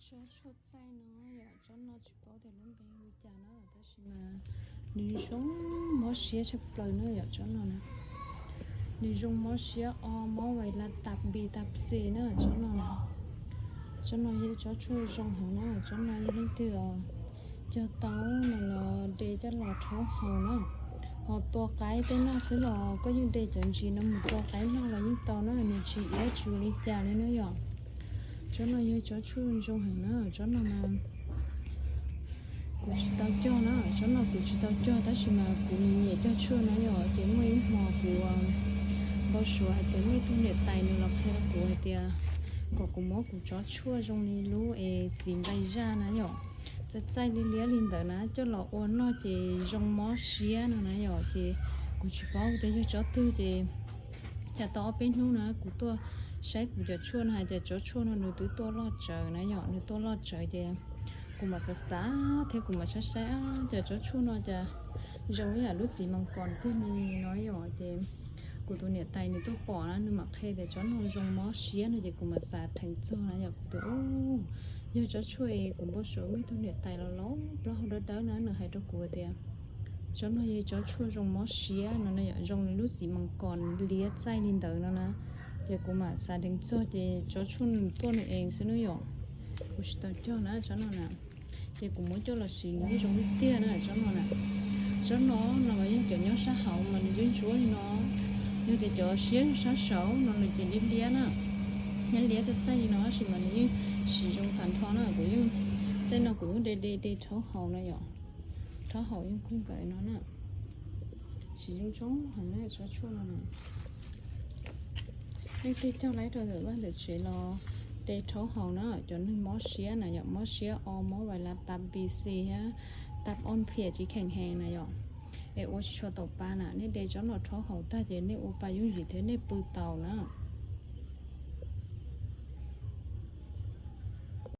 Tsob tshuaj txaij no yom, tsob no tsis paub tias lub npe hu cas na, tab sis mas nws zoo mob siab tshaj plaws na yom, tsob no na. Nws zoo mob siab o mob vais las tab bi tab xi na, tsob no na. Tsob no yog tsob tshuaj zoo heev na, tsob no yog leej twg cog tau no los de coj los rhaub haus na. Ho tua qaib tej noj xwb los koj yeej de cov ntsis no mus tua qaib noj los yeej tau na, nws tsis iab tsis ua li cas li na yom. Tsob no yog tsob tshuaj zoo heev na, tsob no mas kuv tsis tau cog na, tsob no kuv tsis tau cog tab sis mas kuv nyiam nyiam cog tshuaj na yom, ces muaj ib hmo kuv npau suav hais tias muaj ib tug niam tais nws los qhia rau kuv hais tias kom kuv muab kuv tsob tshuaj zoo li lub es txiv nplaig zaj na yom, txaij txaij liab liab li ntawd na coj los ua noj ces zoo mob siab no na yom, ces kuv tsis paub tias yog tsob twg ces cas tau ob peb hnub na kuv tuaj saib kuv cov tshuaj no hais tias tsob tshuaj no nws twb tuaj loj tsawv na yom, nws tuaj loj tsawv ces kuv mam xav xav thiab kuv mam saib saib cas tsob tshuaj no cas zoo ib yam lub txiv mas kos tiag li no yom, ces kuv tus niam tais nws tuaj pom na nws mam qhia tias tsob no zoo mob siab no ces kuv mam xav dheev txog na yom, kuv tias yog tsob tshuaj es kuv npau suav muaj ib tug niam tais los laus plaub hau dawb dawb na nws hais rau kuv tias tsob no yog tsob tshuaj zoo mob siab no na yom, zoo li lub txiv mas kos liab txaij li ntawd no na, ces kuv mam xav dheev txog ces tsob tshuaj nws tuaj nws ees xwb na yom, kuv tsis tau cog na tsob no na. Ces kuv muab coj los siv nws yeej zoo tiag tiag na tsob no na. Tsob no no mas yog cov nyob sab hauv mas nws yeej ntsuab li no, yog tias cov siab sab saud no nws ces liab liab na, liab liab txaij txaij li no tab sis mas nws yeej siv zoo tag nrho na, kuv yeej, tej no kuv yeej de de de rhaub haus no yom, rhaub haus yeej kub nkawd no na. Siv zoo zoo heev na tsob tshuaj no na. Leej twg cog laib rau ntawm vaj ntawm tsev los de rhaub haus na, cov neeg mob siab na yom, mob siab o mob vais las tab bi xi thiab tab oj phiam tsis kheem heev na yom, es ua tsis tshua tau pa na, nej de tsob no rhaub haus tag ces nej ua pa yooj yim thiab nej pw tau na.